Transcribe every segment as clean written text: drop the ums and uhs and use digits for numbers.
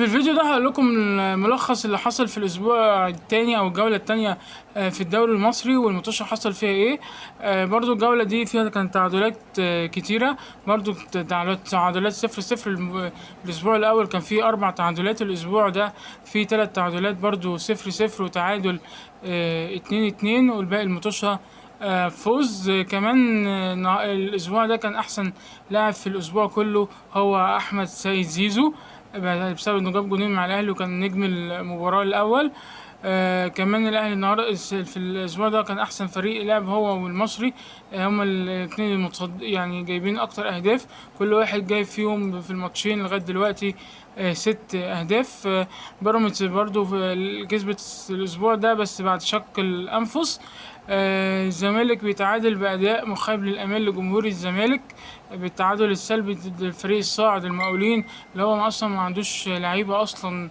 في الفيديو ده هقول لكم الملخص اللي حصل في الاسبوع الثاني او الجولة الثانية في الدوري المصري والماتش حصل فيها ايه. برضو الجولة دي فيها كانت تعادلات كتيرة، برضو تعادلات 0-0. الاسبوع الاول كان فيه 4 تعادلات، الاسبوع ده فيه 3 تعادلات برضو 0-0 وتعادل 2-2، والباقي الماتشة فوز. كمان الاسبوع ده كان احسن لاعب في الاسبوع كله هو احمد سيد زيزو، بسبب انه جاب جونين مع الاهلي وكان نجم المباراة الاول. كمان الاهلي النهارده في الاسبوع ده كان احسن فريق لعب هو والمصري، هما الاثنين يعني جايبين اكتر اهداف، كل واحد جايب فيهم في الماتشين لغاية دلوقتي 6 اهداف. بيراميدز برضو كسبت الاسبوع ده بس بعد شق الانفس. الزمالك بيتعادل بأداء مخيب للآمال لجمهور الزمالك بالتعادل السلبي ضد الفريق الصاعد المقاولين، اللي هو أصلا ما عندوش لعيبة أصلا،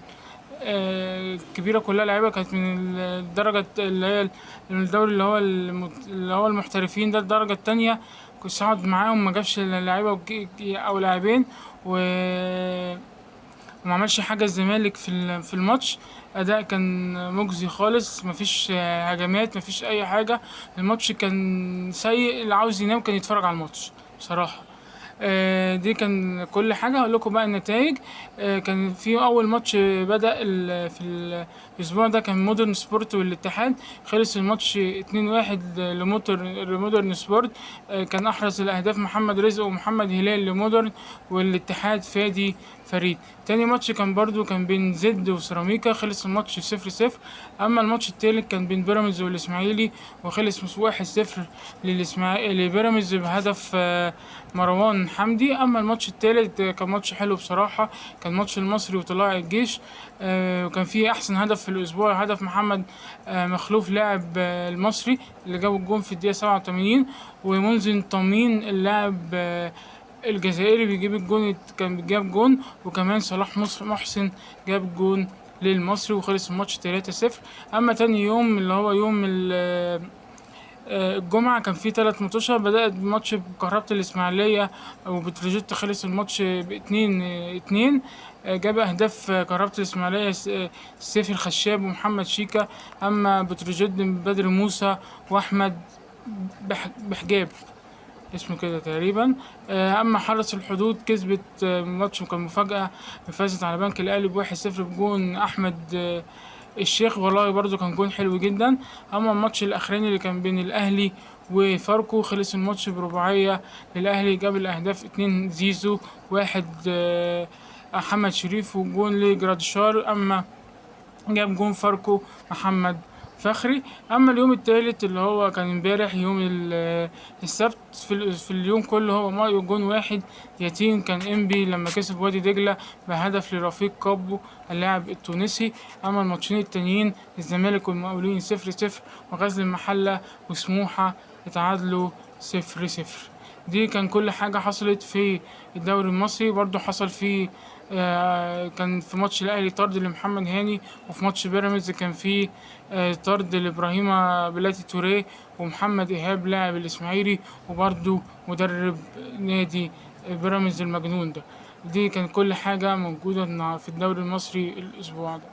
كبيرة، كلها لعيبة كانت من الدرجة اللي هي الدوري اللي هو اللي هو المحترفين ده الدرجة التانية، صعد معاهم ما جابش لعيبة أو لاعبين وما عملش حاجة الزمالك في الماتش. أداء كان مجزي خالص، مفيش هجمات، مفيش أي حاجة، الماتش كان سيء، اللي عاوز ينام كان يتفرج على الماتش بصراحة. دي كان كل حاجة. هقول لكم بقى النتائج. كان في أول ماتش بدأ في الأسبوع ده كان مودرن سبورت والاتحاد، خلص الماتش 2-1 لمودرن سبورت. كان أحرز الأهداف محمد رزق ومحمد هلال لمودرن، والاتحاد فادي فريد. تاني ماتش كان برضو كان بين زد وسيراميكا، خلص الماتش 0-0. أما الماتش التالت كان بين بيراميدز والإسماعيلي، وخلص 1-0 لبيراميدز بهدف مروان حمدي. أما الماتش التالت، كان ماتش حلو بصراحة، كان ماتش المصري وطلائع الجيش، وكان فيه أحسن هدف في الأسبوع، هدف محمد مخلوف لاعب المصري اللي جاب الجون في الدقيقة 87، ومنذر طمين اللاعب الجزائري بيجيب الجون، كان جاب جون، وكمان صلاح محسن جاب جون للمصري، وخلص الماتش 3-0. أما تاني يوم اللي هو يوم الجمعة كان في 3 ماتشات. بدأت ماتش بكهربة الإسماعيلية وبتروجيت، خلص الماتش باتنين، اتنين. جاب أهداف كهربة الإسماعيلية سيف الخشاب ومحمد شيكا. أما بتروجيت بدر موسى وأحمد بحجاب اسمه كده تقريبا. أما حرس الحدود كسبت، ماتش كان مفاجأة، فازت على بنك الأهلي بواحد صفر بجون أحمد الشيخ، والله برضو كان جون حلو جدا. أما الماتش الأخراني اللي كان بين الأهلي وفاركو، خلص الماتش برباعية للأهلي، جاب الأهداف 2 زيزو، 1 محمد شريف، وجون لجراديشار. أما جاب جون فاركو محمد فخري. أما اليوم الثالث اللي هو كان امبارح يوم السبت، في اليوم كله هو مايو جون واحد يتيم، كان انبي لما كسب وادي دجلة بهدف لرفيق كابو اللاعب التونسي. أما الماتشين التانيين الزمالك والمقاولين 0-0، وغزل المحلة وسموحة اتعادلوا 0-0. دي كان كل حاجة حصلت في الدوري المصري. برضو حصل في، كان في ماتش الأهلي طرد لمحمد هاني، وفي ماتش بيراميدز كان في، طرد لإبراهيم بلاتي توريه ومحمد إيهاب لاعب الإسماعيلي، وبرضو مدرب نادي بيراميدز المجنون ده. دي كان كل حاجة موجودة في الدوري المصري الأسبوع ده.